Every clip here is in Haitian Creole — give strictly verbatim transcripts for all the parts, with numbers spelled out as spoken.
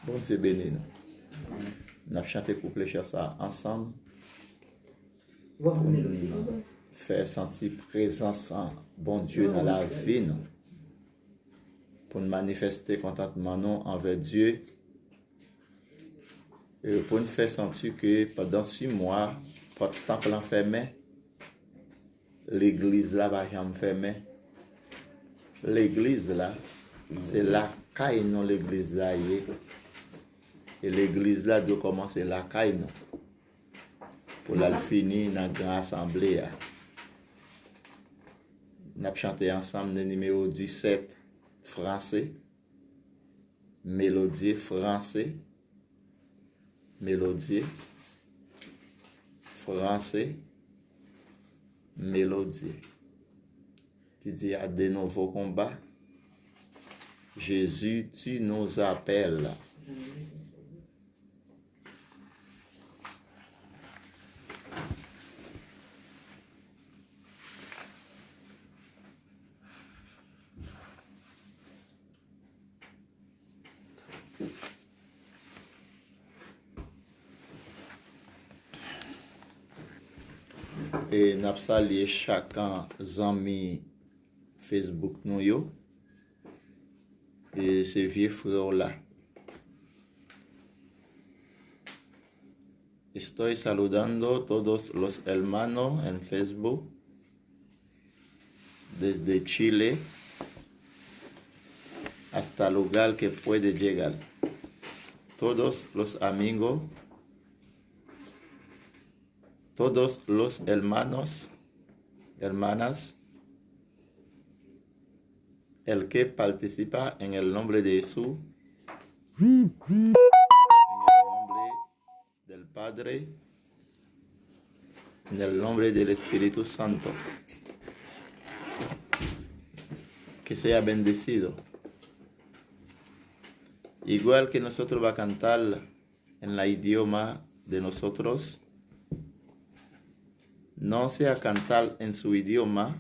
Bondye beni nou. N ap chante kouplè chant sa ansanm pou n fè santi prezans Bondye nan lavi nou, pou n manifeste kontantman nou anvè Dye, e pou n fè santi ke pandan sis mwa, pòt tanp lan fèmen, legliz la pa janm fèmen. Legliz la, se lakay nou legliz la ye. E legliz la dwe kòmanse lakay nou pou l al fini nan gran asanble a. N ap chante ansanm nan nimewo disèt, franse. Melodye, franse. Melodye, franse. Melodye. Ki di: à de nouveaux combats. Jésus, tu nous appelles. E n ap salye chak zanmi Facebook nou yo. E se vye frè w la. Estoy saludando todos los hermanos en Facebook desde Chile hasta lugar que puede llegar. Todos los amigos, todos los hermanos, hermanas, el que participa en el nombre de Jesús, en el nombre del Padre, en el nombre del Espíritu Santo. Que sea bendecido. Igual que nosotros va a cantar en la idioma de nosotros, no sea cantar en su idioma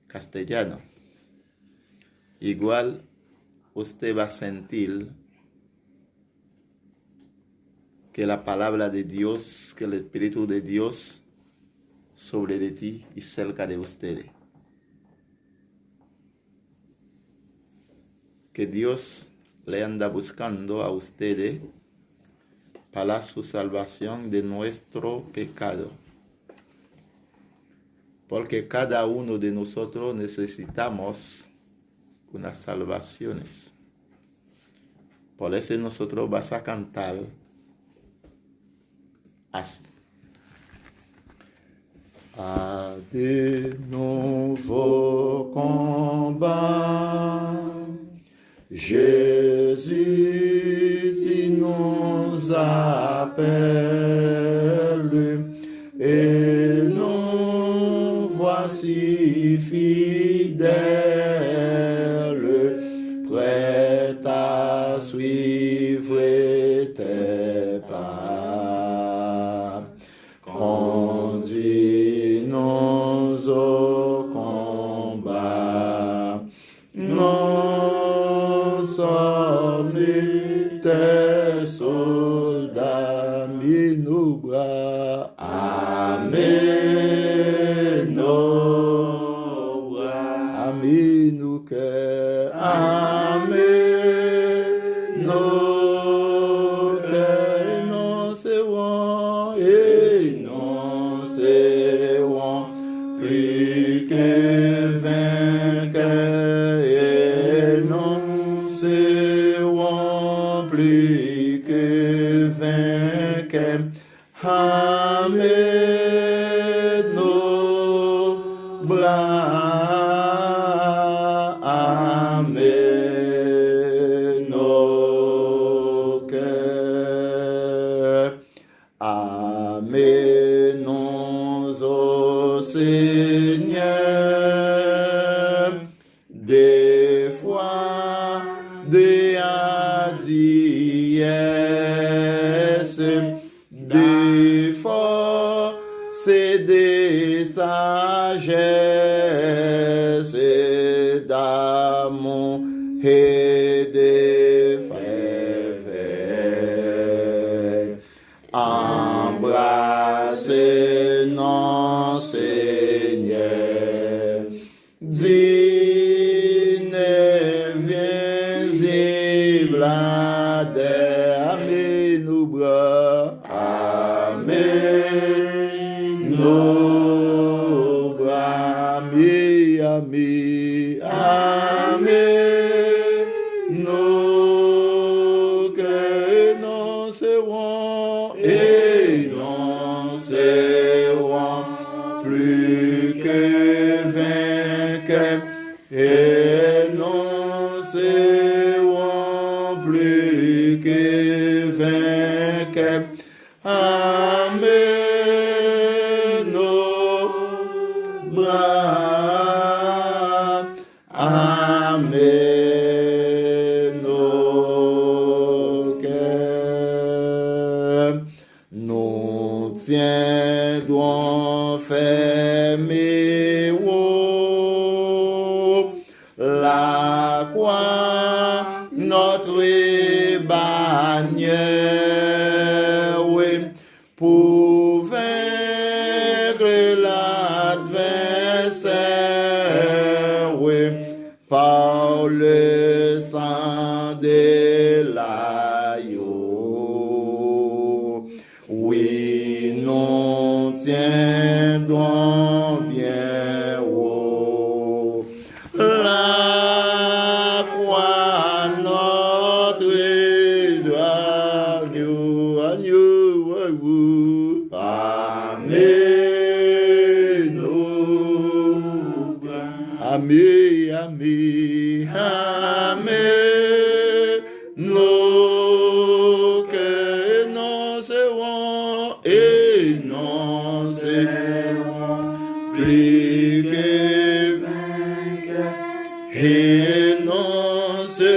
castellano. Igual usted va a sentir que la palabra de Dios, que el Espíritu de Dios sobre de ti y cerca de ustedes. Que Dios le anda buscando a ustedes para su salvación de nuestro pecado. Porque cada uno de nosotros necesitamos unas salvaciones. Por eso nosotros vas a cantar así. À de nouveaux combats, Jésus, tu nous appelles, et nous voici fidèles, prêts à suivre tes pas. Conduis-nous au combat. Nous sommes tes soldats, mis nos bras. Amen. Amen. Amen. Nos que nos serons, et nous serons plus que vainqueurs, et nous serons plus que vainqueurs. Amen, nos bras, amen, nos cœurs. Amen, nos au Seigneur. De foi, de hardiesse, de force, de sagesse, d'amour et de frères. Bladè, ame nou bra, ame nou bra, ame, ame, ame nou kè, e nou se won, e nou se won, pli ke venkè. E nou se won pli ke venkè. Ame nou bra, ame nou kè. Nou tyendrons fermer, oh, la croix, notre bannière, oui, pour vaincre l'adversaire, oui, par le sang de l'agneau. Oui, nous tiendrons bien haut la croix, notre agneau, agneau, agneau. Ame nou, ame, ame, ame nou kè, e nou se won, e nou se won pli ke venkè, e nou se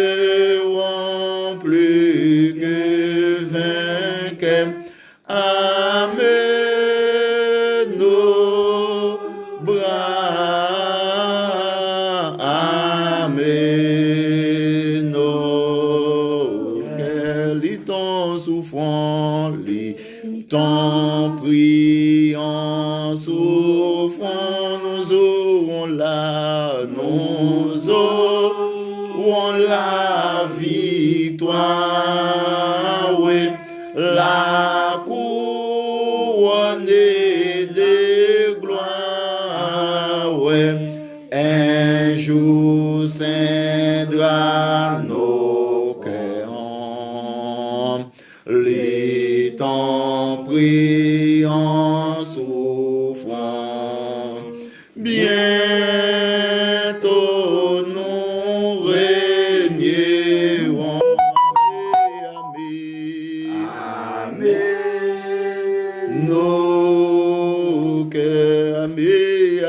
won pli ke venkè. Ame nou bra, ame nou kè, li t on soufrans, li t on pri an soufrans, nous aurons la, nous aurons la victoire, oui, la couronne de gloire, ouais. Un jour scindra nos cœurs, li t on pri an soufrans. Bientôt nous régnerons. Ame, ame nou kè, ame,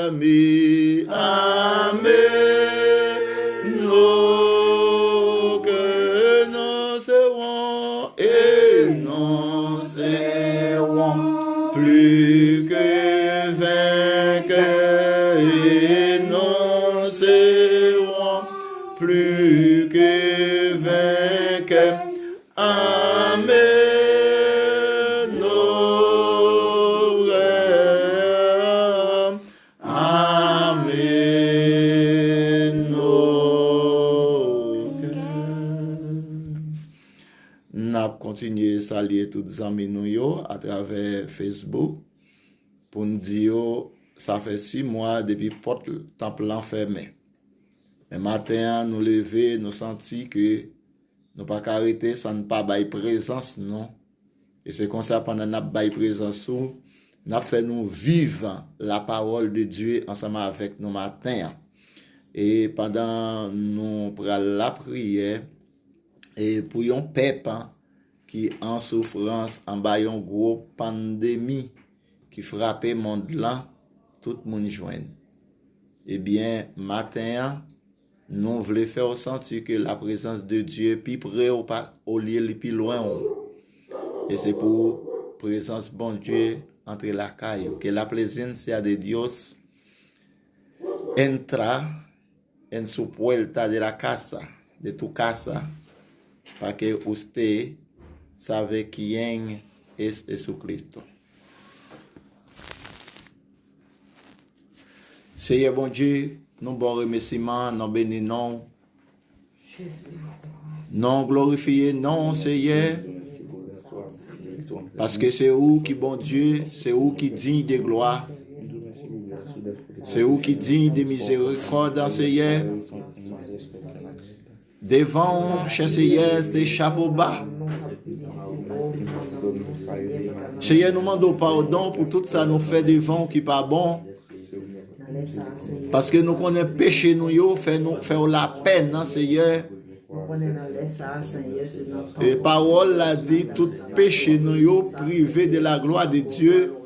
ame, ame nou kè, e nou se won, e nou se won pli ke venkè, e nou se won pli ke venkè. Ame nou bra, ame nou kè. N ap kontinye salye tout zanmi nou yo atravè Facebook pou n di yo sa fè sis mwa depi pòt tanp lan fèmen. Men maten an, nou leve, nou santi ke nou pa ka rete san n pa bay prezans nou. E se konsa, pandan n ap bay prezans ou, n ap fè nou viv la parole de Dieu ansanm avèk nou maten an. E pandan nou pral lapriyè, e pou yon pèp ki an soufrans anba yon gwo pandemi ki frape mond lan, tout moun jwenn. Ebyen, maten an, nou vle fè w santi ke la prezans de Dye pi pre w pa olye li pi lwen w. E se pou prezans Bondye antre lakay ou. Que la presencia de Dios entra en su puerta de la casa, de tu casa, para que usted sabe quién es Jesucristo. Seyè Bondye, nou ba w remèsiman, nou beni non w. Jezi. Non, glorifye non, Seyè, paske se ou ki Bondye, se ou ki diy de glwa, se ou ki diy de mizerikòd, Seyè. Devan w, chè Seyè, se chapo ba. Seyè, nou mande w padon pou tout sa nou fè devan w ki pa bon. Paske nou konnen peche nou yo fè nou fè w lapèn, Seyè. E pawòl la di tout peche nou yo prive de la gloire de Dieu.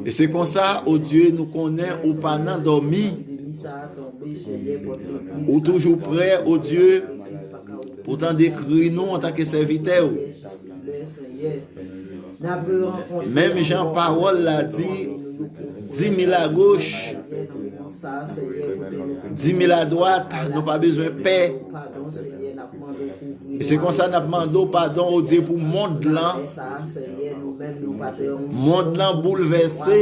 E se konsa, o Dye, nou konnen ou pa nan dòmi. Ou toujou prè, o Dye, pou tande kri nou antanke sèvitè w. Menm jan pawòl la di, di mil agoch, di mil adwat, nou pa bezwen pè. E se konsa n ap mande w padon, o Dye, pou mond lan. Mond lan boulvèse.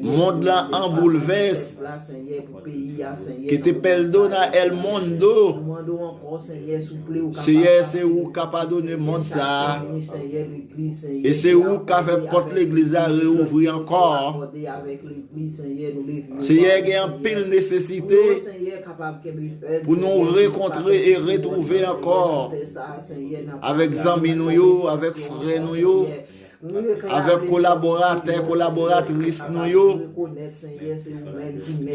Mond lan an boulvès. Que te perdona el mundo. Seyè, se ou k ap padone mond sa a. E se ou k ka fè pòt legliz la reouvri ankò. Seyè, gen anpil nesesite pou nou rekontre e retwouve ankò avèk zanmi nou yo, avèk frè nou yo, avèk kolaboratè, kolaboratris nou yo.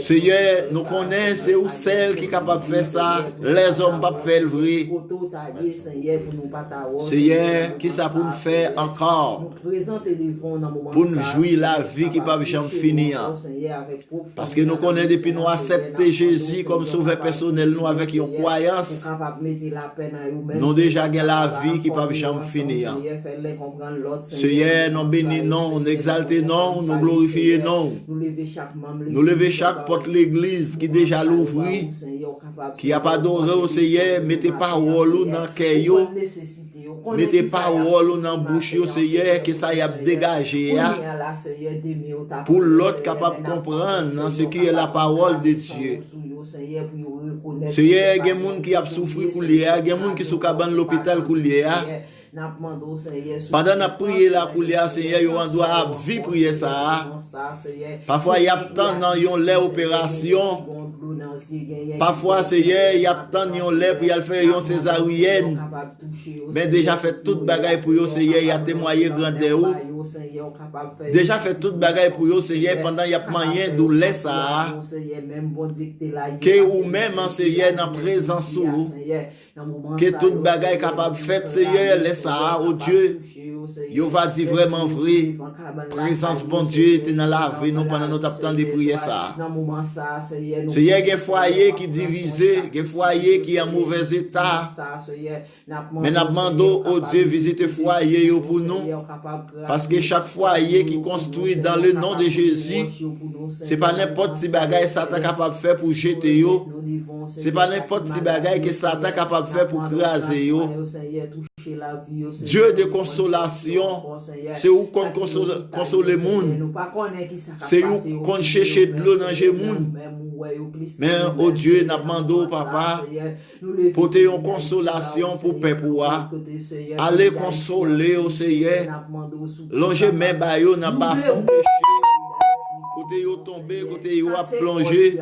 Seyè, nou konnen se ou sèl ki kapab fè sa, lèzòm p ap fè l vre. Seyè, kisa pou n fè ankò pou n jwi lavi ki p ap janm fini an? Paske nou konnen depi nou aksepte Jezi kòm Sovè pèsonèl nou avèk yon kwayans, nou deja gen lavi ki p ap janm fini an. Seyè, nou beni non w, nou egzalte non w, nou glorifye non w. Nou leve chak pòt legliz ki deja louvri, ki ap adore w, Seyè, mete pawòl ou nan kè yo. Mete pawòl ou nan bouch yo, Seyè, ke sa y ap degaje a, pou lòt kapab konprann nan ce qui est la parole de Dieu. Seyè, gen moun ki ap soufri koulye a, gen moun ki sou kabann lopital koulye a. Pandan n ap priye la koulye a, Seyè, yo andwa ap vi priyè sa a. Pafwa, y ap tann nan yon lè operasyon. Pafwa, Seyè, y ap tann yon lè pou y al fè yon sezaryèn. Men deja fè tout bagay pou yo, Seyè, y a temwaye grandè ou. Deja fè tout bagay pou yo, Seyè, pandan y ap manyen doulè sa a. Ke ou menm, Seyè, nan prezans ou. Ke tout bagay kapab fèt, Seyè, lè sa a, o Dye. Yo va di vrèman vre, prezans Bondye te nan lavi nou pandan nou t ap tande priyè sa a. Seyè, gen fwaye ki divize, gen fwaye ki an movèz eta. Men n ap mande w, o Dye, vizite fwaye yo pou nou. Paske chak fwaye ki konstwi dans le nom de Jésus, se pa nenpòt ti bagay Satan kapab fè pou jete yo. Se pa nenpòt ti bagay ke Satan kapab fè pou kraze yo. Dye de konsolasyon, se ou konn konsole, konsole moun. Se ou konn chèche dlo nan je moun. Men, o Dye, n ap mande w, papa, pote yon konsolasyon pou pèp ou a. Ale konsole yo, Seyè. Lonje men ba yo nan bafon peche. Kote yo tonbe, kote yo ap plonje.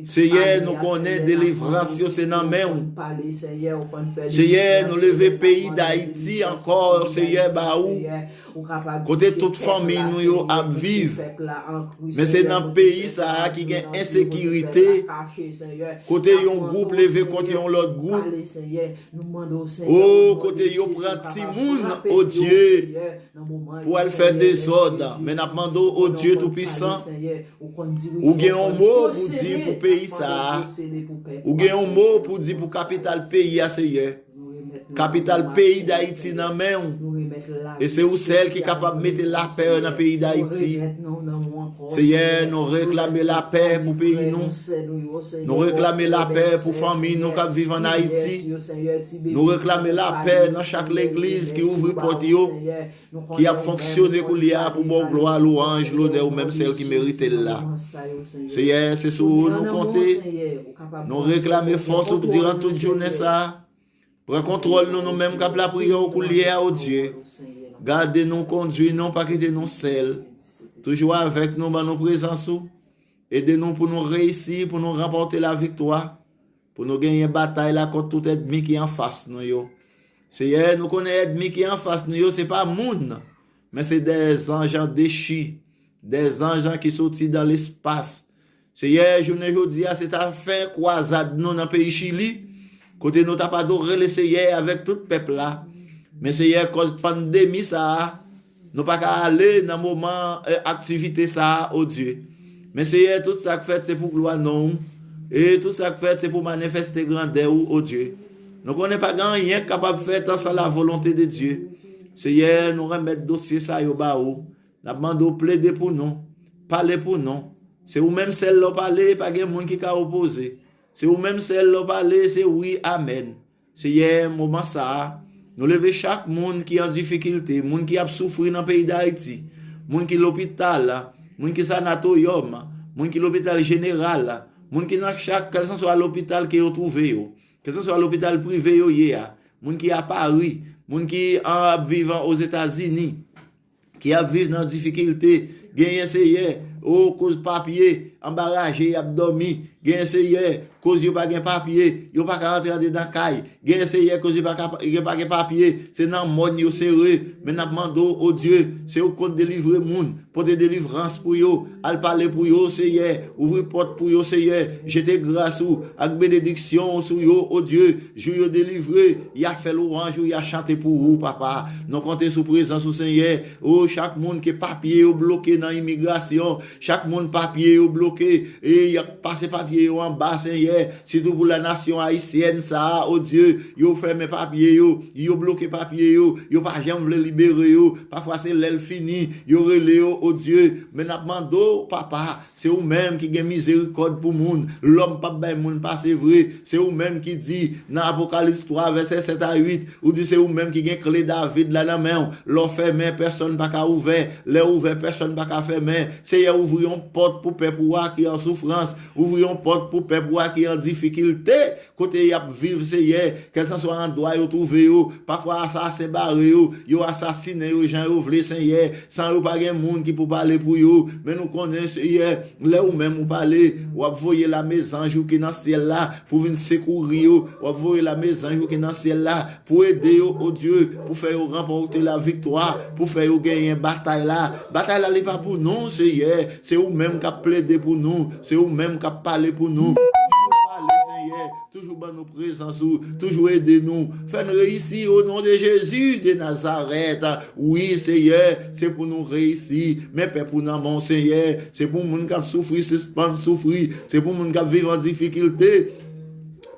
Seyè, nou konnen delivrans yo se nan men w. Seyè, nou leve peyi Dayiti ankò, Seyè, ba ou. Kote tout fanmi nou yo ap viv. Men se nan peyi sa a ki gen ensekirite. Kote yon gwoup leve kont yon lòt gwoup. O, kote yo pran timoun, o Dye, pou al fè dezòd. Men n ap mande w, o Dye Toupisan, ou gen yon mo pou di pou peyi sa a. Ou gen yon mo pou di pou kapital peyi a, Seyè. Kapital peyi Dayiti nan men w. E se ou sèl ki kapab mete lapè nan peyi Dayiti. Seyè, nou reklame lapè pou peyi nou. Nou reklame lapè pou fanmi nou k ap viv ann Ayiti. Nou reklame lapè nan chak legliz ki ouvri pòt yo, ki ap fonksyone koulye a pou ba w glwa, lwanj, lonè, ou menm sèl ki merite l la. Seyè, se sou ou nou konte. Nou reklame fòs ou diran tout jounen sa a. Pran kontwòl nou, nou menm k ap lapriyè w koulye a, o Dye. Gade nou, kondui nou, pa kite nou sèl. Toujou avèk nou, ban nou prezans ou. Ede nou pou nou reyisi, pou nou ranpòte laviktwa, pou nou genyen batay la kont tout ènmi ki anfas nou yo. Seyè, nou konnen ènmi ki anfas nou yo, se pa moun, men se dèzanj an dechi, dèzanj an ki soti dan lespas. Seyè, jounen jodi a, se ta fen kwazad nou nan peyi Chili, kote nou t ap adore Leseyè avèk tout pèp la. Men Seyè, kòz pandemi sa a, nou pa ka ale nan moman, eh, aktivite sa a, o Dye. Men Seyè, tout sa k fèt se pou glwa non w, e tout sa k fèt se pou manifeste grandè ou, o Dye. Nou konnen pa gen anyen k kapab fèt san la volonte de Dye. Seyè, nou renmèt dosye sa yo ba ou. N ap mande w plede pou nou, pale pou nou. Se ou menm sèl lè w pale, pa gen moun ki ka opoze. Se ou menm sèl lè w pale, se wi, amèn. Seyè, moman sa a, nou leve chak moun ki an difikilte, moun ki ap soufri nan peyi Dayiti, moun ki lopital, moun ki sanatoryòm, moun ki lopital jeneral, moun ki nan chak, kèlkanswa lopital ke yo twouve yo, kèlkanswa lopital prive yo ye a, moun ki a Pari, moun ki an, ap viv an Ozetazini, ki ap viv nan difikilte. Genyen, Seyè, o, koz papye, anba raje y ap dòmi. Genyen, Seyè, koz yo pa gen papye, yo pa ka antre andedan kay. Genyen, Seyè, koz yo pa ka, yo pa gen papye, se nan mòn yo sere. Men n ap mande w, o Dye, se ou k konn delivre moun, pote delivrans pou yo, al pale pou yo, Seyè, ouvri pòt pou yo, Seyè, jete gras ou ak benediksyon ou sou yo, o Dye, jou yo delivre, y a fè lwanj ou, y a chante pou ou, papa. Nou konte sou prezans ou, Senyè. O, chak moun ke papye yo bloke nan imigrasyon, chak moun papye yo bloke, e y ap pase papye yo anba, Senyè, sitou pou la nasyon ayisyèn sa a, o Dye, yo fèmen papye yo, yo bloke papye yo, yo pa janm vle libere yo, pafwa se lè l fini, yo rele yo, o Dye, men n ap mande w, papa, se ou menm ki gen mizerikòd pou moun. Lòm p ap bay moun pase vre. Se ou menm ki di, nan Apokalips twa, vèsè sèt a uit, ou di se ou menm ki gen kle David la nan men w. Lè w fèmen, pèsonn pa ka ouvè. Lè w ouvè, pèsonn pa ka fèmen. Seyè, ouvri yon pòt pou pèp ou a ki an soufrans. Ouvri yon pòt pou pèp ou a ki an difikilte. Kote y ap viv, Seyè, kèlkanswa andwa yo twouve yo, pafwa asasen bare yo, yo asasinen yo jan yo vle, Senyè, san yo pa gen moun ki pou pale pou yo. Men nou konnen, Seyè, lè ou menm ou pale, w ap voye lame zanj ou ki nan syèl la pou vin sekouri yo, w ap voye lame zanj ou ki nan syèl la pou ede yo, o Dye, pou fè yo ranpòte laviktwa, pou fè yo genyen batay la. Batay la, li pa pou nou, Seyè, se ou menm k ap plede pou nou, se ou menm k ap pale pou nou. Toujou pale, Senyè, toujou ban nou prezans ou, toujou ede nou. Fè n reyisi, o non de Jezi de Nazarèt. Wi, Seyè, se pou nou reyisi. Men pèp ou nan men w, Senyè. Se pou moun k ap soufri, sispann soufri. Se pou moun k ap viv an difikilte,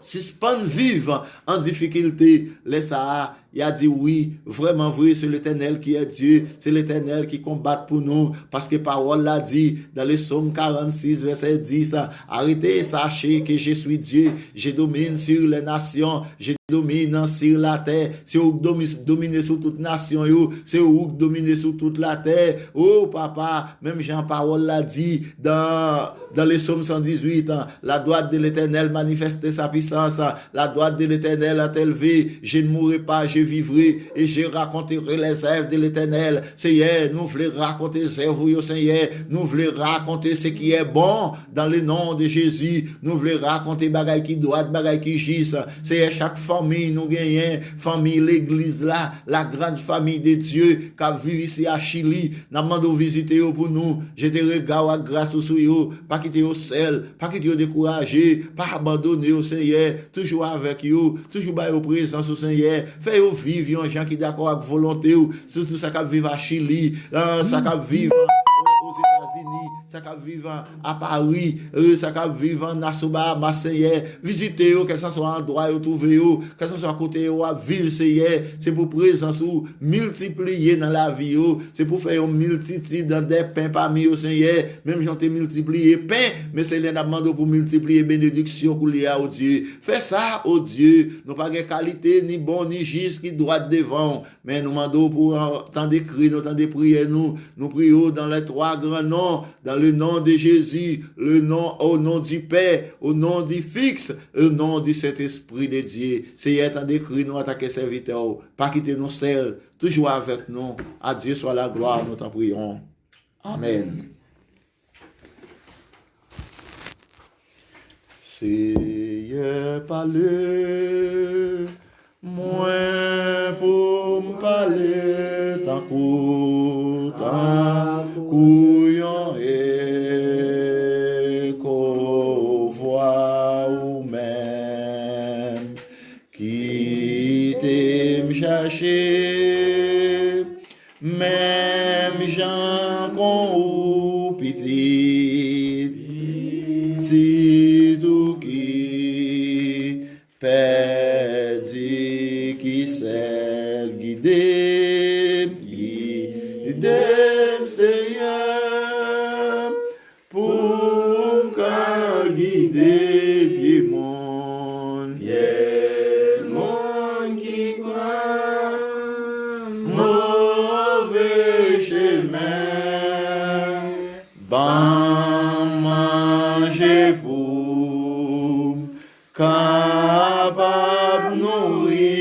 sispann viv an difikilte. Lè sa a, y a di, wi, vrèman vre, se Letènèl ki è Dye, se Letènèl ki konbat pou nou, paske pawòl la di, dans le psaume quarante-six, verset dix, arrêtez et sachez que je suis Dieu, je domine sur les nations, je domine sur la terre. Se ou k domi-, domine sou tout nasyon yo, se ou k domine sou tout latè. O papa, menm jan pawòl la di, dans, dans le psaume cent dix-huit, la droite de l'Éternel manifeste sa puissance, la droite de l'Éternel est élevée, je ne mourrai pas, je vivrai, et je raconterai les œuvres de l'Éternel. Seyè, nou vle rakonte zèv ou yo, Seyè. Nou vle rakonte ce qui est bon dans le nom de Jésus. Nou vle rakonte bagay ki dwat, bagay ki jis. Seyè, chak fanmi nou genyen, fanmi legliz la, la grande famille de Dieu, k ap viv isi a Chili, n ap mande w vizite yo pou nou. Jete rega w ak gras ou sou yo. Pa kite yo sèl. Pa kite yo dekouraje. Pa abandone yo, Senyè. Toujou avèk yo. Toujou ba yo prezans ou, Senyè. Fè yo viv yon jan ki dakò ak volonte w. Sitou sa k ap viv a Chili, ah, sa k ap viv, ah, Ozetazini. sa k ap viv a Pari, e, sa k ap viv an Nassau Bahamas, Senyè, vizite yo, kèlkanswa andwa yo twouve yo, kèlkanswa kote yo ap viv, Senyè, se pou prezans ou miltipliye nan lavi yo, se pou fè yon miltitid an de pen pami yo, Senyè, menm jan w te miltipliye pen, men Senyè, n ap mande w pou miltipliye benediksyon koulye a, o Dye. Fè sa, o Dye, nou pa gen kalite, ni bon, ni jis, ki dwat devan w. Men nou mande w pou, euh, tande kri nou, tande priyè nou. Nou priye w dans les trois grands noms, dans le nom de Jésus, le nom, au nom du Père, au nom du Fils, au nom du Saint-Esprit de Dieu. Senyè, tande kri nou antanke sèvitè w. Pa kite nou sèl. Toujou avèk nou. À Dieu soit la gloire, nous t'en prions. Amèn. Seyè, pale mwen pou m pale tankou, tankou yon eko vwa ou menm. Kite m chache menm jan kon ou pitit, pitit ou ki pèdi, ki sèl gide m, gide m, Senyè. Pou m ka gide pye moun. Pye moun ki pran move chemen. Ban m manje pou m kapab nouri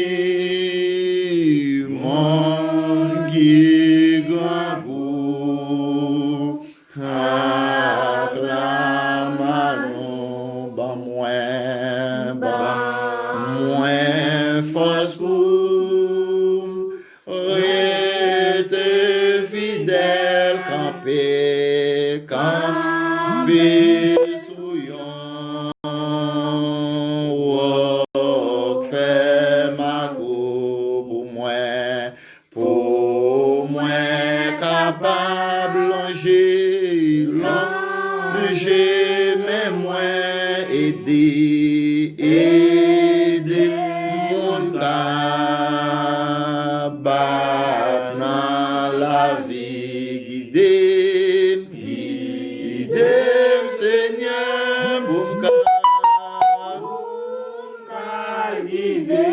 moun ki grangou. Aklama nou, ban mwen, ban mwen fòs pou m rete fidèl, kanpe, kanpe sou yon wòk, fè makou pou mwen, pou mwen kapab lonje, lonje men mwen, ede, ede moun k ap bat nan lavi, gide m, gide m, Senyè, pou m ka ka gide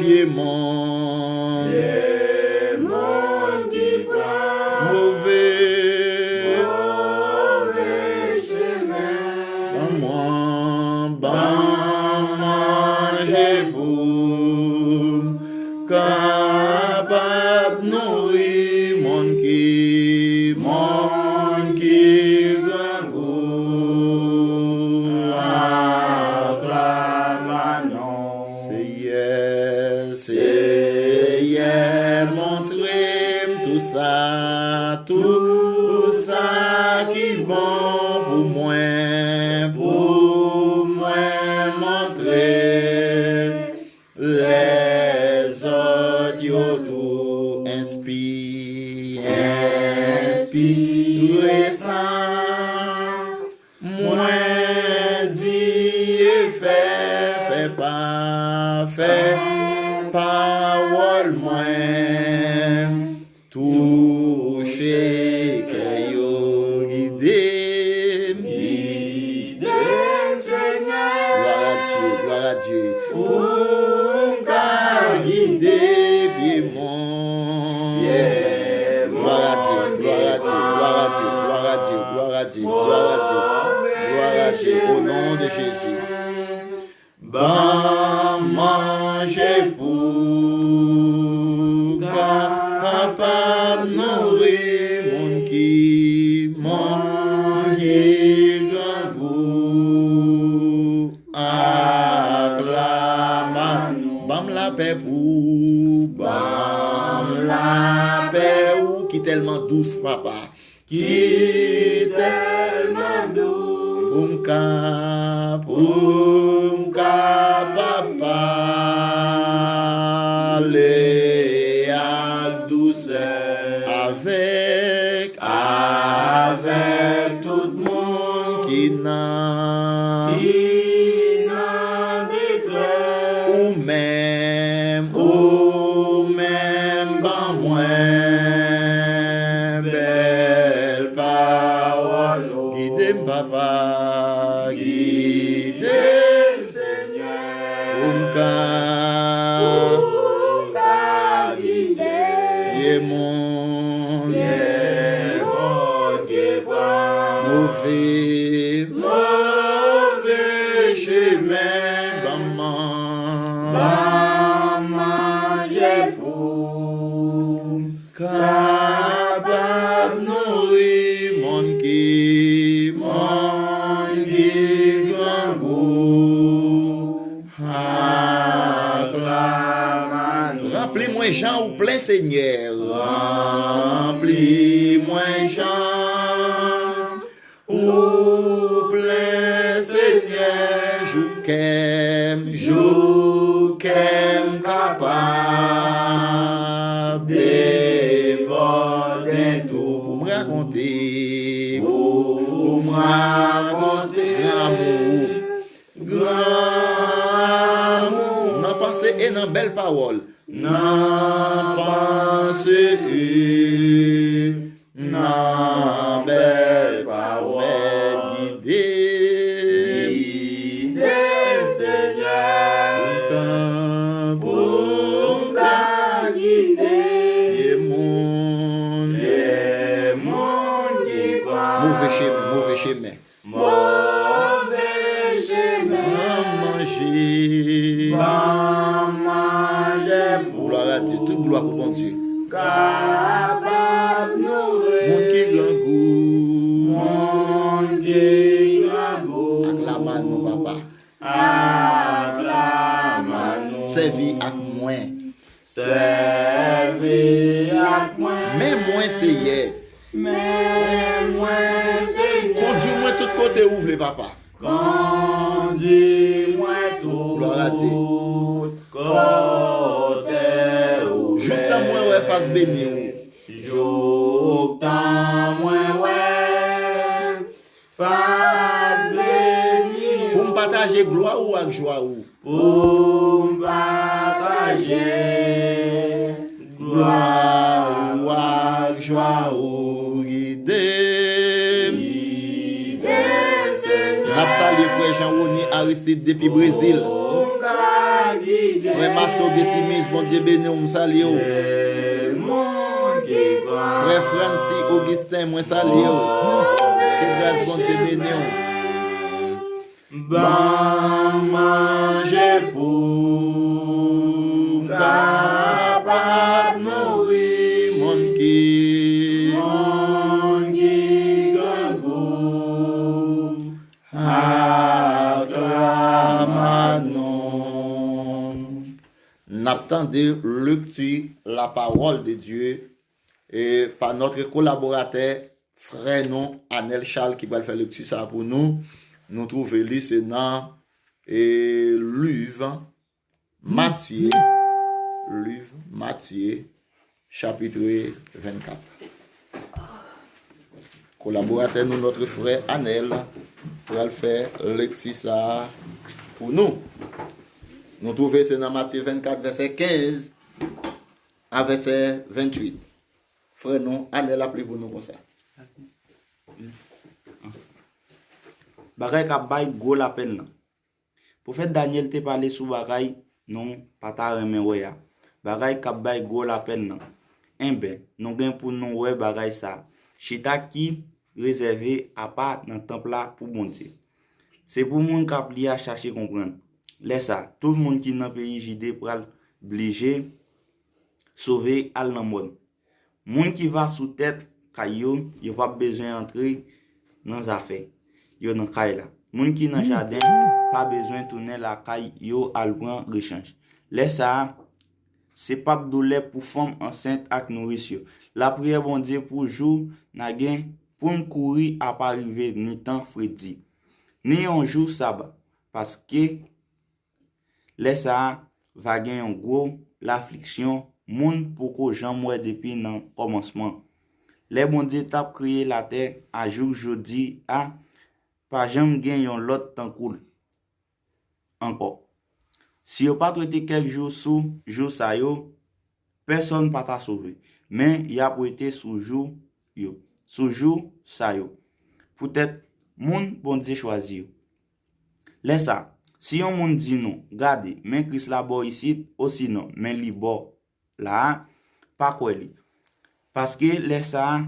pye moun, pye moun ki pran move, move chemen. Ban mwen, ban manje pou m kapab nouri moun ki, moun ki grangou. Aklama non. Seyè, Seyè, montre m tou sa, tou sa ki bon pou mwen, pou mwen montre lèzòt yo tou enspi-, enspiresan. Mwen di e fè, fè pa, fè pawòl mwen touche kè yo, gide m, gide m, Senyè. Glwa a Dye, glwa a Dye. Pou m ka gide pye moun. Glwa a Dye, glwa a Dye, glwa a Dye, glwa a Dye, glwa a Dye, glwa a Dye, glwa a Dye, o non de Jezi. Ban manje pou kapab nouri moun ki, moun ki grangou. Aklama non. Ban m lapè pou, ban m lapè ou ki tèlman dous, papa. Ki tèlman dous. Pou m ka, pou m kapab pale ak dousè avèk, avèk tout Ou menm ban mwen bèl pawòl ou. Gide m, Papa, gide m, Senyè. Pou m ka, pou m ka gide. Ye moun, ye moun ki pran move, move chemen. Ban m man, ban m manje pou kapab nouri moun ki, moun ki grangou. Aklame nou. Ranpli mwen jan ou plen, Senyè. Ranpli mwen jan ou plen, Senyè. Jouk kè m, jouk kè m kapab debòde tou pou m rakonte, pou m rakonte gran amou ou. Gran amou. Nan panse e nan bèl pawòl. Nan panse e nan bèl pawòl. Gide m. Gide m, Senyè. Pou m ka, pou m ka gide. Ye moun, ye moun ki pran move chemen, move chemen. Move chemen. Ban manje. Ban manje pou. Glwa a Dye. Tout glwa pou Bondye. Kapab nouri. Moun ki grangou. Moun ki grangou. Aklame nou, Papa. Aklame nou. Sèvi ak mwen. Sèvi ak mwen. Men mwen, Seyè. Men mwen, Senyè. Kondui mwen tout kote ou vle, Papa. Kondui mwen tout kote ou vle. Glwa a Dye. Jouk tan mwen wè fas beni ou. Jouk tan mwen wè fas beni ou. Pou m pataje glwa ou ak jwa ou. Pou m pataje glwa ou ak jwa ou. Gide m. Gide m, Senyè. N ap salye frè Jean Rony Aristide depi Brezil. Pou m ka gide. Frè Maso Desimis, Bondye beni w, m salye w. Moun ki pran. Frè Francy Augustin, mwen salye w. Ke gras Bondye beni w. Ban manje pou kapab nouri moun ki, moun ki grangou. Aklame nou. N ap tande lekti la parole de Dieu e pa notre collaborateur, frè nou, Anel Charles, ki pral fè lekti sa a pou nou. Nou twouve li, se nan, e, liv Matye, liv Matye, chapit vennkat. Kolaboratè nou, notre frè Anel, pral fè lekti sa a pou nou. Nou twouve se nan Matye vennkat, vèsè kenz a vèsè venntuit. Frè nou, Anel ap li pou nou konsa. Bagay k ap bay gwo lapenn nan. Pwofèt Danyèl te pale sou bagay nou pa ta renmen wè a, bagay k ap bay gwo lapenn nan. Enben, nou gen pou nou wè bagay sa a, chita ki rezève apa nan tanp la pou Bondye. Se pou moun k ap li a chache konprann. Lè sa a, tout moun ki nan peyi Jide pral blije sove al nan mòn. Moun ki va sou tèt kay yo, yo p ap bezwen antre nan zafè yo nan kay la. Moun ki nan jaden pa bezwen tounen lakay yo al pran rechanj. Lè sa a, se p ap doulè pou fanm ansent ak nouris yo. Lapriyè Bondye pou jou n a gen pou n kouri apa rive ni tan fredi, ni yon jou saba, paske lè sa a, va gen yon gwo lafliksyon moun poko janm wè depi nan kòmansman. Lè Bondye t ap kreye latè a jouk jodi a, pa janm gen yon lòt tankou l ankò. Si yo pa t rete kèk jou sou jou sa yo, pèsonn pa ta sove. Men y ap rete sou jou yo, sou jou sa yo, poutèt moun Bondye chwazi yo. Lè sa, si yon moun di nou, "Gade, men Kris la bò isit," osinon, "Men li bò la a," pa kwè li. Paske lè sa a,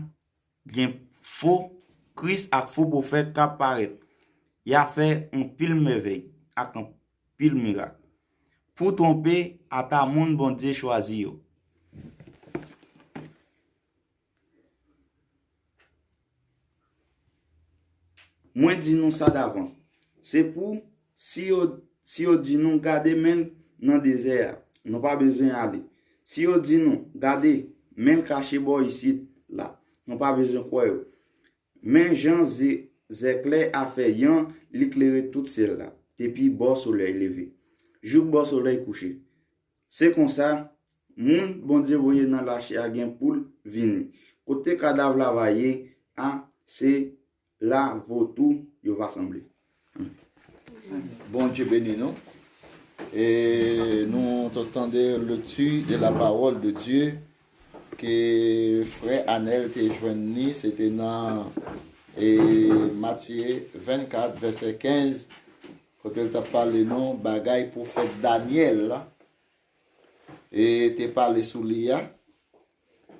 gen fo Kris ak fo pwofèt k ap parèt. Y a fè anpil mèvèy ak anpil mirak pou twonpe ata moun Bondye chwazi yo. Mwen di nou sa davans. Se pou, si yo, si yo di nou, "Gade men l nan dezè a," nou pa bezwen ale. Si yo di nou, "Gade, men l kache bò isit la," nou pa bezwen kwè yo. Men jan ze-, zèklè a fè yon, li klere tout syèl la, depi bò solèy leve, jouk bò solèy kouche. Se konsa, moun Bondye voye nan lachè a gen pou l vini. Kote kadav la va ye a, se la vòtou yo va sanble. Bondye beni nou. E nou t ap tande lecture de la parole de Dieu ke frè Anèl te jwenn li, se te nan, e, Matye vennkat, vèsè kenz, kote l t ap pale nou bagay pwofèt Danyèl la, e te pale sou li a.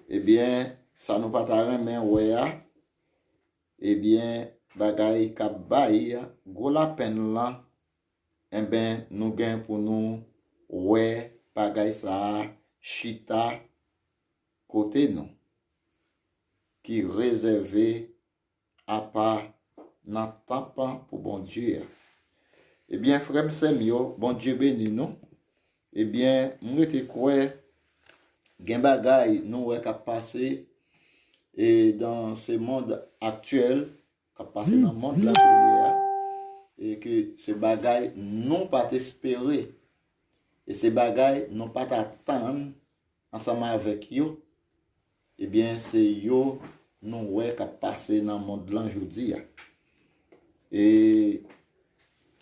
Ebyen, sa nou pa ta renmen wè a, ebyen, bagay k ap bay gwo lapenn lan, enben, nou gen pou nou wè bagay sa a chita kote nou, ki rezève apa nan tanp pou Bondye a. Ebyen, frè m, sè m yo, Bondye beni nou. Ebyen, m rete kwè gen bagay nou wè k ap pase, e dan se mond aktyèl, k ap pase nan mond la kounye a, e ke se bagay nou pa t espere, e se bagay nou pa t atann ansanm avèk yo, ebyen, se yo nou wè k ap pase nan mond lan jodi a. E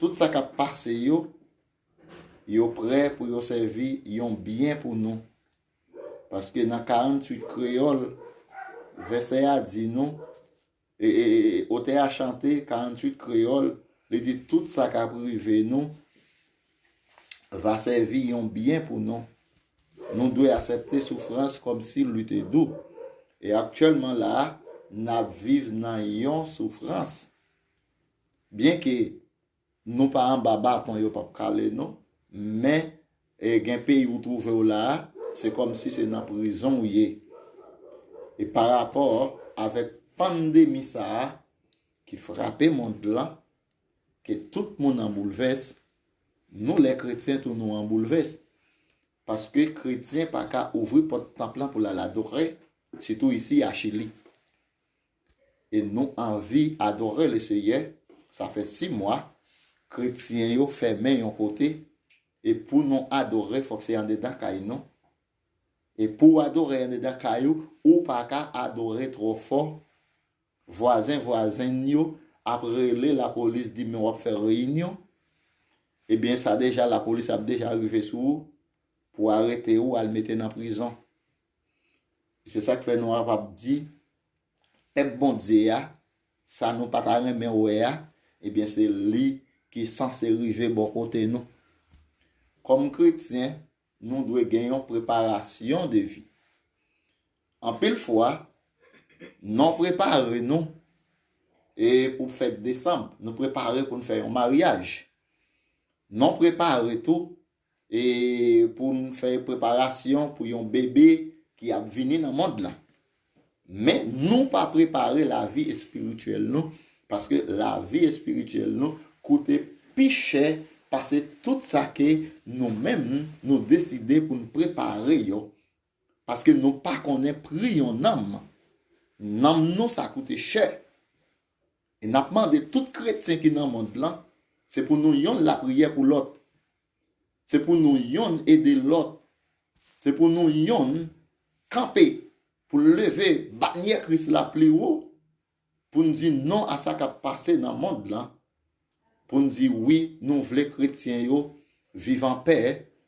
tout sa k ap pase yo, yo prè pou yo sèvi yon byen pou nou. Paske nan karanntuit kreyòl, vèsè a di nou, e, e, e, otè a chante karanntuit kreyòl, li di tout sa k ap rive nou va sèvi yon byen pou nou. Nou dwe aksepte soufrans kòmsi li te dou. E aktyèlman la a, n ap viv nan yon soufrans. Byenke nou pa anba baton, yo p ap kale nou, men, e, gen peyi ou twouve w la a, se kòmsi se nan prizon ou ye. E parapò avèk pandemi sa a ki frape mond lan, ke tout moun an boulvès, nou lè kretyen tou nou an boulvès. Paske kretyen pa ka ouvri pòt tanp lan pou l al adore, sitou isi a Chili. E nou anvi adore Leseyè. Sa fè sis mwa, kretyen yo fèmen yon kote, e pou nou adore, fòk se andedan kay nou. E pou w adore andedan kay ou, ou pa ka adore twò fò. Vwazen, vwazenn yo ap rele lapolis, di, "Men w ap fè reyinyon." Ebyen, sa deja, lapolis ap deja rive sou ou pou arete ou, al mete nan prizon. E se sa k fè nou ap, ap di, pèp Bondye a, sa nou pa ta renmen wè a, ebyen, se li ki sanse rive bò kote nou. Kòm kretyen, nou dwe gen yon preparasyon de vi. Anpil fwa, nou prepare nou, e pou fèt desanm, nou prepare pou n fè yon maryaj. Nou prepare tou, e pou n fè preparasyon pou yon bebe ki ap vini nan mond lan. Men nou pa prepare lavi espirityèl nou, paske lavi espirityèl nou koute pi chè pase tout sa ke nou menm nou deside pou n prepare yo. Paske nou pa konnen pri yon nanm. Nanm nou sa koute chè. E n ap mande tout kretyen ki nan mond lan, se pou nou yonn lapriyè pou lòt. Se pou nou yonn ede lòt. Se pou nou yonn kanpe pou leve banyè Kris la pi wo, pou n di non a sa k ap pase nan mond lan, pou n di wi, nou vle kretyen yo viv an pè,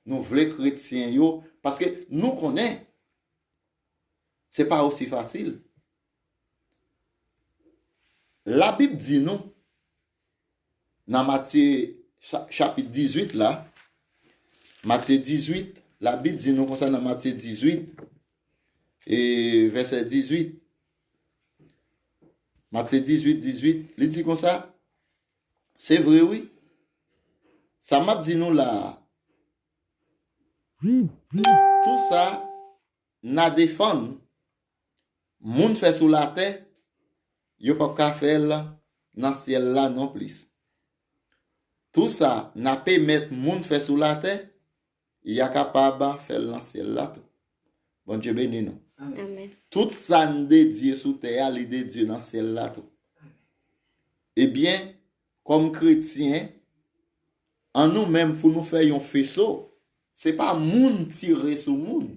nou vle kretyen yo, paske nou konnen se pa osi fasil. Labib di nou, nan Matye cha- chapit dizuit la, Matye dizuit, Labib di nou konsa nan Matye dizuit, e vèsè dizuit, Matye dizuit, dizuit, li di konsa, se vre wi, sa m ap di nou la a, tou sa n a defann moun fè sou latè, yo p ap ka fè l nan syèl la non plis. Tou sa n a pèmèt moun fè sou latè, y a kapab fè l nan syèl la tou. Bondye beni nou. Amèn. Tout sa n dedye sou tè a, li dedye nan syèl la tou. Ebyen, kòm kretyen, an nou menm pou nou fè yon feso, se pa moun tire sou moun.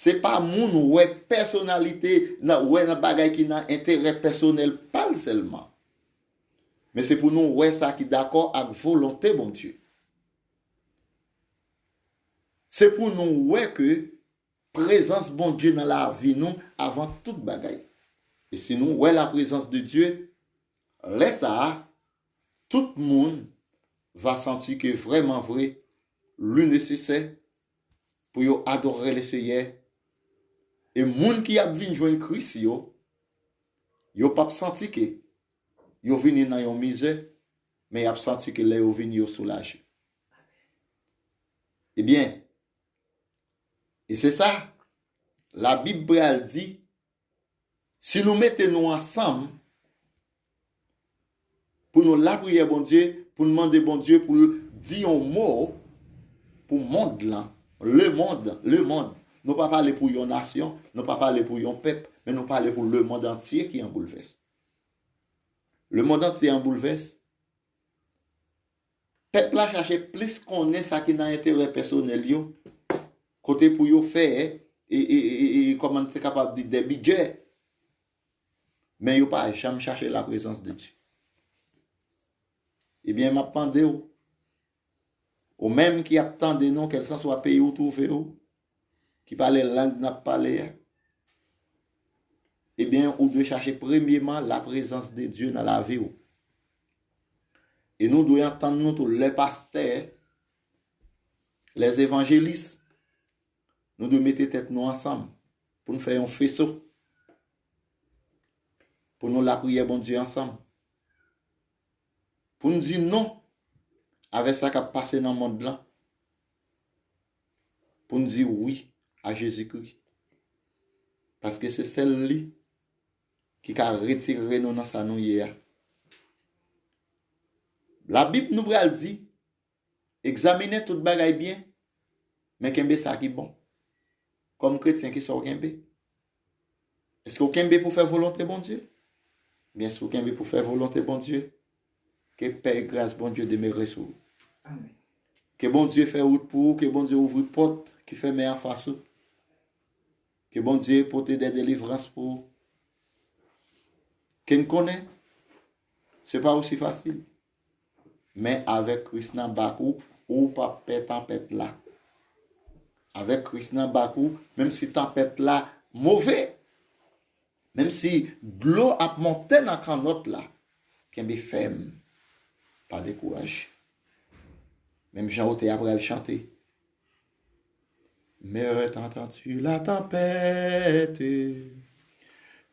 Se pa moun wè pèsonalite, nan, wè nan bagay ki nan enterè pèsonèl pa l sèlman. Men se pou nou wè sa ki dakò ak volonte Bondye. Se pou nou wè ke prezans Bondye nan lavi nou avan tout bagay. E si nou wè la prezans de Dye, lè sa a, tout moun va santi ke vrèman vre, li nesesè pou yo adore le Seyè. E moun ki ap vin jwenn Kris yo, yo p ap santi ke yo vini nan yon mizè, men y ap santi ke lè yo vini, yo soulaje. Ebyen, e se sa, Labib pral di, si nou mete nou ansanm, pou nou lapriyè Bondye, pou n mande Bondye pou l di yon mo pou mond lan, lemonn, lemonn. Nou pa pale pou yon nasyon, nou pa pale pou yon pèp, men nou pale pou lemonn antye ki an boulvès. Lemonn antye an boulvès. Pèp la chache plis konnen sa ki nan enterè pèsonèl yo, kote pou yo fè, e, e, e, e, e, kòman nou te kapab di, dè bidjè. Men yo pa janm chache la prezans de Dye. Ebyen, m ap mande w, ou menm ki ap tande nou, kèlkanswa peyi ou twouve w, ki pale lang n ap pale a, ebyen, ou dwe chache premyeman la prezans de Dye nan lavi w. E nou dwe antann nou tou, lè pastè, lè evanjelis, nou dwe mete tèt nou ansanm pou n fè yon feso, pou nou lapriyè Bondye ansanm, pou n di non avè sa k ap pase nan mond lan, pou n di wi a Jezikri. Paske se sèl li ki ka retire nou nan sa nou ye a. Labib nou pral di, egzamine tout bagay byen, men kenbe sa ki bon. Kòm kretyen, kisa w kenbe? Èske w kenbe pou fè volonte Bondye? Byen, si w kenbe pou fè volonte Bondye, ke pè e gras Bondye demere sou ou. Amèn. Ke Bondye fè wout pou ou, ke Bondye ouvri pòt ki fèmen anfas ou. Ke Bondye pote de delivrans pou ou. Ke n konnen, se pa osi fasil. Men avèk Kris nan bak ou, ou p ap pè tanpèt la. Avèk Kris nan bak ou, menm si tanpèt la move, menm si dlo ap monte nan kannòt la, kenbe fèm, pa dekouraje. Menm jan otè a pral chante. Mais entends-tu la tempête,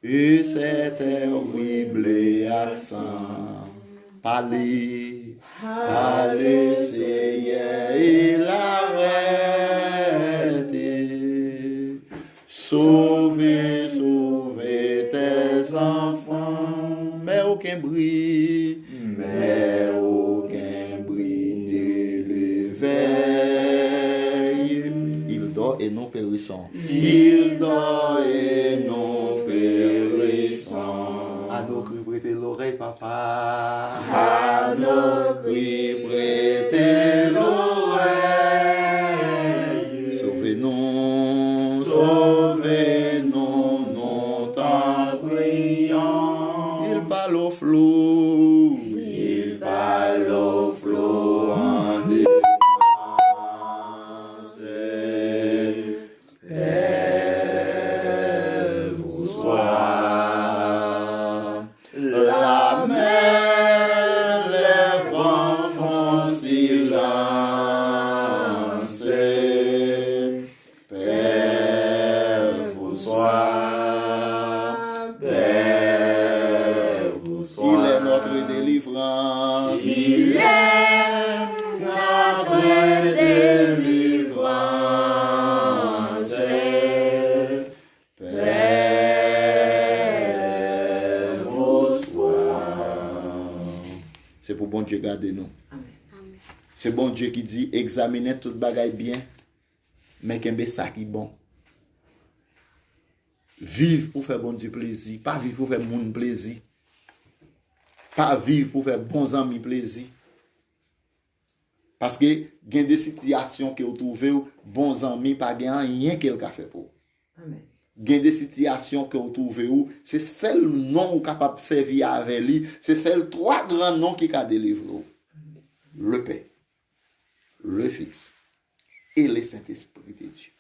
et cette terre criblée accent, parle, parle, Seigneur, et l'arrête. Sauve, sauve tes enfants. Mais aucun bruit, mais aucun bruit ne l'éveille. Il dort et nous périssons. Il dort et nous périssons. À nos cris, prêtez l'oreille, papa. À nos cris, prêtez l'oreille. Sauve-nous. Sauve-nous, nous t'en prions. Il parle au flou. Il parle au flou en Bondye gade nou. Se Bondye ki di, egzaminen tout bagay byen, men kenbe sa ki bon. Viv pou fè Bondye plezi, pa viv pou fè moun plezi. Pa viv pou fè bon zanmi plezi. Paske gen de sitiyasyon ke w twouve w, bon zanmi pa gen anyen ke l ka fè pou ou. Gen de sitiyasyon ke w twouve w, se sèl non ou kapab sèvi avè li, se sèl twa gran non ki ka delivre w. Le Pè, le Fis e le Sentespri de Dye.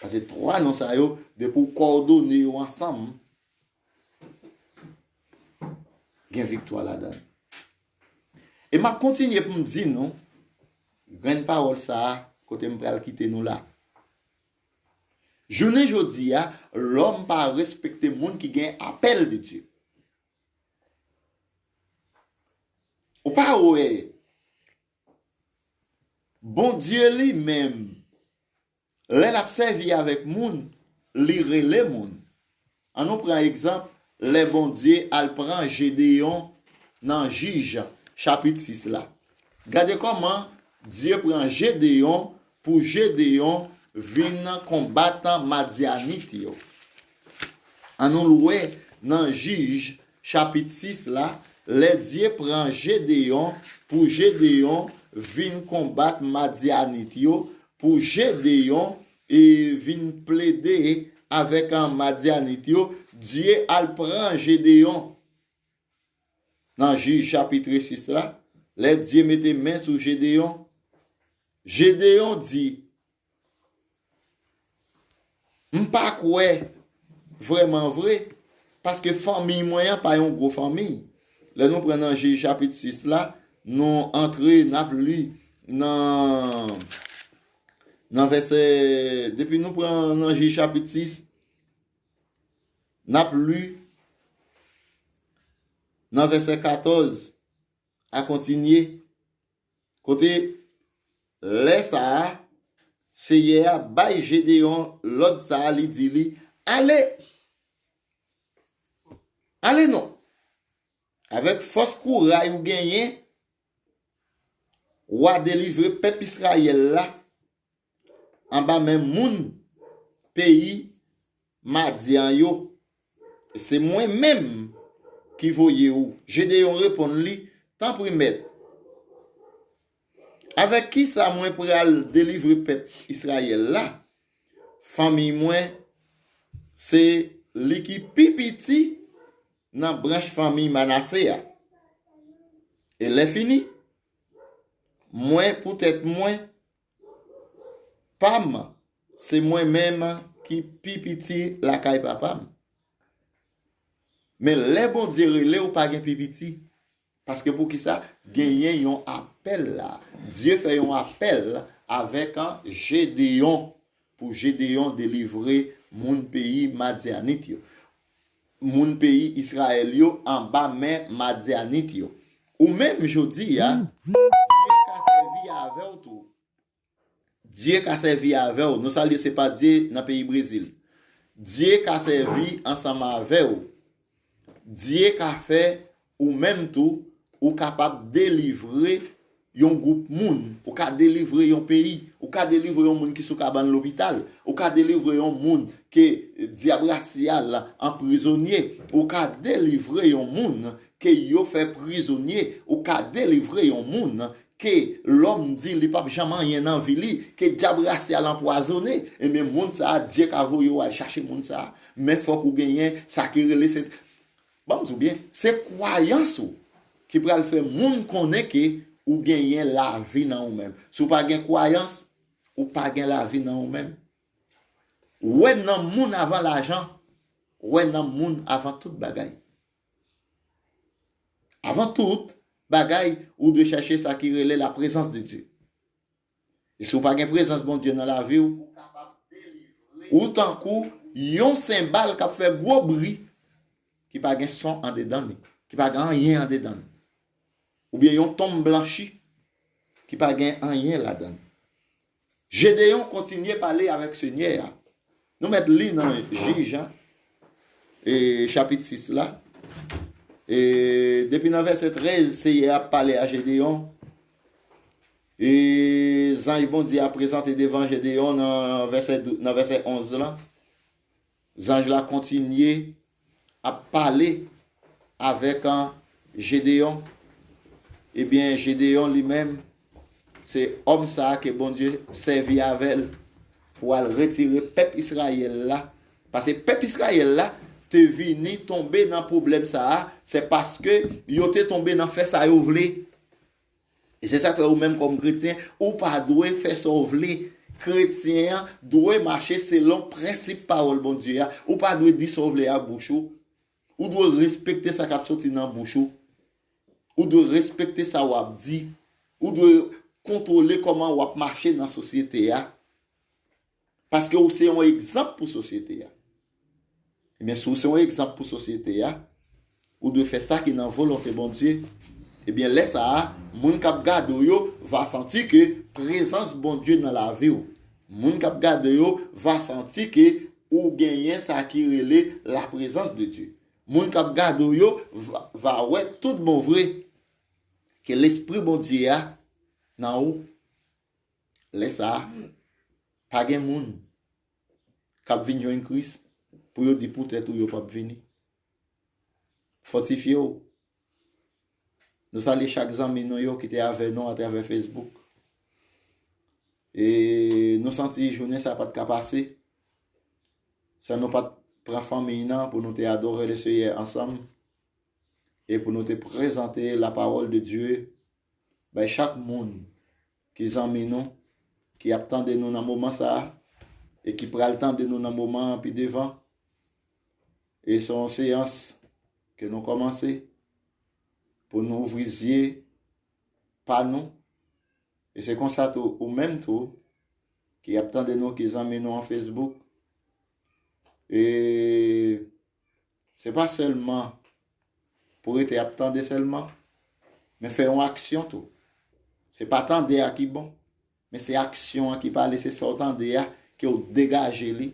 Paske twa non sa yo, depi w kòdone yo ansanm, gen viktwa ladan l. E m ap kontinye pou m di nou, grenn pawòl sa a, kote m pral kite nou la. Jounen jodi a, lòm pa respekte moun ki gen apèl de Dye. Ou pa wè, Bondye li menm, lè l ap sèvi avèk moun, li rele moun. Ann nou pran egzanp, lè Bondye al pran Jedeyon nan Jij, chapit sis la. Gade kòman Dye pran Jedeyon pou Jedeyon vin konbat Madyanit yo. Ann nou wè nan Jij, chapit sis la, lè Dye pran Jedeyon pou Jedeyon vin konbat Madyanit yo, pou Jedeyon e vin plede avèk Madyanit yo, Dye al pran Jedeyon. Nan Jij chapit sis la, lè Dye mete men sou Jedeyon, Jedeyon di, m pa kwè vrèman vre, paske fanmiy mwen an pa yon gwo fanmiy. Lè nou pran nan Jij chapit sis la, nou antre, n ap li nan, nan vèsè, depi nou pran nan Jij chapit sis, n ap li nan vèsè katòz a kontinye, kote lè sa a, Seyè a bay Jedeyon lòd sa a, li di li, ale! Ale non! Avèk fòs kouray ou genyen, w a delivre pèp Izrayèl la anba men moun peyi Madyan yo. Se mwen menm ki voye ou. Jedeyon reponn li, tanpri, mèt, avèk ki sa mwen pral delivre pèp Izrayèl la? Fanmiy mwen, se li ki pi piti nan branch fanmiy Manase a. E lè fini, mwen, poutèt mwen, pa m, se mwen menm ki pi piti lakay papa m. Men lè Bondye rele w, pa gen pi piti. Paske poukisa? Genyen yon apèl la. Dye fè yon apèl avèk Jedeyon, pou Jedeyon delivre moun peyi Madyanit yo, moun peyi Izrayèl yo anba men Madyanit yo. Ou menm jodi a, Dye ka sèvi avè w tou. Dye ka sèvi avè w. Nou salye se pa Dye nan peyi Brezil. Dye ka sèvi ansanm avè w. Dye ka fè ou menm tou, ou kapab delivre yon gwoup moun, ou ka delivre yon peyi, ou ka delivre yon moun ki sou kabann lopital, ou ka delivre yon moun ke dyab rasyal anprizone, ou ka delivre yon moun ke yo fè prizonye, ou ka delivre yon moun ke lòm di li p ap janm anyen nan vi li, ke dyab rasyal anpwazonnen, ebyen moun sa a, Dye ka voye w al chache moun sa a. Men fòk ou genyen sa ki rele se, ban m di w byen, se kwayans ou ki pral fè moun konnen ke ou genyen lavi nan ou menm. Si w pa gen kwayans, ou pa gen lavi nan ou menm. Wè nanm moun avan lajan, wè nanm moun avan tout bagay. Avan tout bagay, ou dwe chèche sa ki rele la prezans de Dye. E si w pa gen prezans Bondye nan lavi w, ou tankou yon senbal k ap fè gwo bri, ki pa gen son andedan li, ki pa gen anyen andedan li. Oubyen yon tonm blanchi, ki pa gen anyen ladan li. Jedeyon kontinye pale avèk Senyè a. Nou mèt li nan Jij, e, chapit sis la. E Depi nan vèsè trèz, Seyè a ap pale a Jedeyon. E zanj Bondye a prezante devan Jedeyon nan vèsè dou-, nan vèsè onz lan. Zanj la kontinye ap pale avèk, an, Jedeyon. Ebyen, Jedeyon li menm, se òm sa a ke Bondye sèvi avè l pou al retire pèp Izrayèl la. Paske pèp Izrayèl la te vini tonbe nan pwoblèm sa a, se paske yo te tonbe nan fè sa yo vle. E se sa k fè ou menm kòm kretyen, ou pa dwe fè sa w vle. Kretyen an dwe mache selon prensip pawòl Bondye a. Ou pa dwe di sa w vle ak bouch ou. Ou dwe respekte sa k ap soti nan bouch ou. Ou dwe respekte sa w ap di. Ou dwe kontwole kòman w ap mache nan sosyete a. Paske ou se yon egzanp pou sosyete a. Ebyen, si w se yon egzanp pou sosyete a, ou dwe fè sa ki nan volonte Bondye. Ebyen, lè sa a, moun k ap gade w yo va santi ke prezans Bondye nan lavi w. Moun k ap gade w yo va santi ke ou genyen sa ki rele la présence de Dieu. Moun k ap gade w yo va, va wè tout bon vre ke Lespri Bondye a nan ou. Lè sa a, pa gen moun k ap vin jwenn Kris pou yo di poutèt ou yo p ap vini. Fòtifye w. Nou salye chak zanmi nou yo ki te avè nou atravè Facebook. E nou santi jounen sa pa t ka pase san nou pa t pran fanmi nan pou nou te adore Leseyè ansanm e pou nou te prezante la parole de Dieu bay chak moun ki zanmi nou, ki ap tande nou nan moman sa a, e ki pral tande nou nan moman an pi devan. E se yon seyans ke nou kòmanse pou nou ouvri zye pa nou. E se konsa tou, ou menm tou, ki ap tande nou, ki zanmi nou an Facebook. E se pa sèlman pou rete ap tande sèlman, men fè yon aksyon tou. Se pa tande a ki bon, men se aksyon an ki pale, se sa w tande a, ke w degaje li,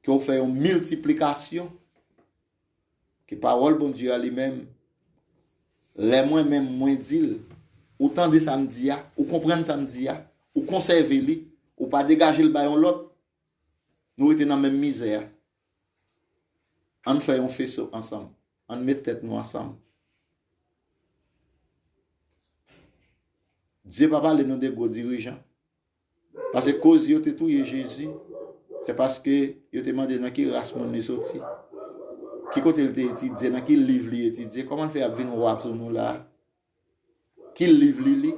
ke w fè yon miltiplikasyon, ke pawòl Bondye a li menm, lè mwen menm mwen di l, ou tande sa m di a, ou konprann sa m di a, ou konsève li, ou pa degaje l bay yon lòt, nou rete nan menm mizè a. Ann fè yon feso ansanm. Ann met tèt nou ansanm. Dye pa pale nou de gwo dirijan. Paske koz yo te touye Jezi, se paske yo te mande nan ki ras moun li soti, ki kote li te etidye, nan ki liv li etidye, kòman l fè ap vin wa sou nou la a? Ki liv li li?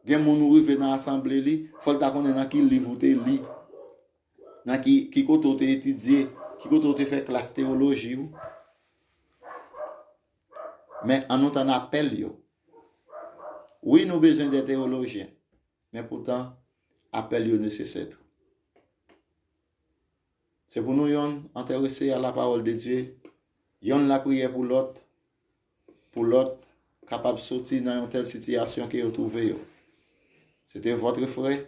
Gen moun ou rive nan asanble li, fò l ta konnen nan ki liv ou te li, nan ki, ki kote ou te etidye, ki kote ou te fè klas teyoloji ou. Men ann nou tann apèl yo. Wi, nou bezwen de teyolojyen, men poutan, apèl yo nesesè tou. Se pou nou yonn enterese a la parole de Dieu, yonn lapriyè pou lòt, pou lòt kapab soti nan yon tèl sitiyasyon ke yo twouve yo. Se te votre frè,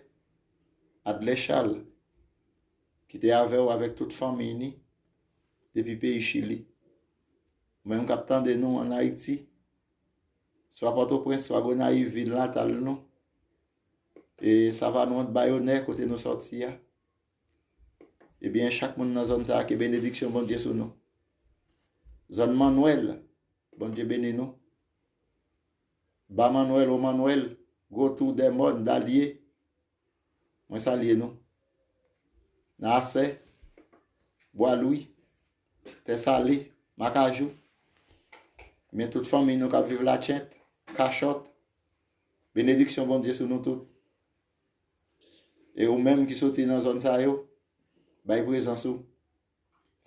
Adler Charles, ki te avè w avèk tout fanmiy ni, depi peyi Chili. Ou menm k ap tande nou ann Ayiti, swa Pòtoprens, swa Gonayiv, vil natal nou, e Savanwont, Bayonè, kote nou sòti a. Ebyen, chak moun nan zòn sa a, ke benediksyon Bondye sou nou. Zòn Mannwèl, Bondye beni nou. Ba Mannwèl, Wo Mannwèl, Gwo Tou, Dèmòn, Dalye, mwen salye nou. Nan Asè, Bwa Lwi, Tè Sale, Makajou. Men tout fanmiy nou k ap viv Latchent, Kachòt, benediksyon Bondye sou nou tout. E ou menm ki soti nan zòn sa yo, bay prezans ou.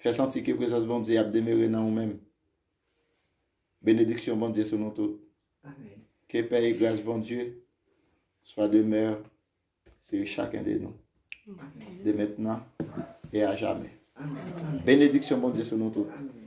Fè santi ke prezans Bondye ap demere nan ou menm. Benediksyon Bondye sou nou tout. Amen. Que paix et grâce Bondye soit demeure sur chacun de nous, dès maintenant et à jamais. Amen. Benediksyon Bondye sou nou tout.